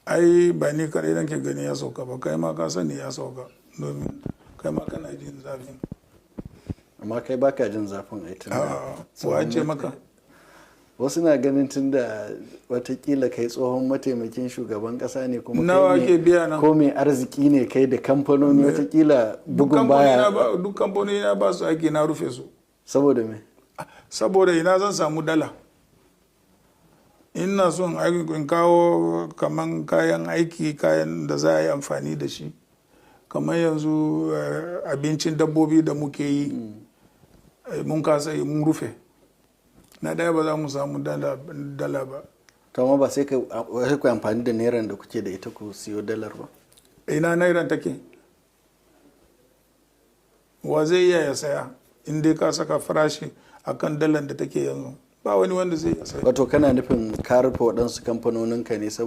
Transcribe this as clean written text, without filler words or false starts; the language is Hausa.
Ai ba ni kaɗai nake gani ya sauka ba, kai ma ka sani ya sauka, domin kai ma kana jin zafin. Amma kai baka jin zafin ai tunda Wa ce maka? Wasu na ganin tunda watakila kai tsohon mataimakin shugaban kasa ne, kuma Nawa kai ne- ke biya na? ko mai arziki ne kai da kamfanoni, watakila Duk bugun kamfanoni baya. na ba, duk kamfanoni na ba su aiki, na rufe su. Saboda me? Saboda ina zan samu dala? Ina son in kawo kaman kayan aiki, kayan da za a yi amfani da shi, kamar yanzu abincin dabbobi da muke yi, mun kasa yi, mun rufe. Na ɗaya, ba za mu samu dala ba. To amma ba sai ku amfani da nairan da kuke da ita ku siyo dalar ba? Ina nairan take? Wa zai iya ya saya in dai ka saka farashi akan dalar da take yanzu? Ba wani wanda zai iya saya. Wato kana nufin ka rufe waɗansu kamfanoninka ne saboda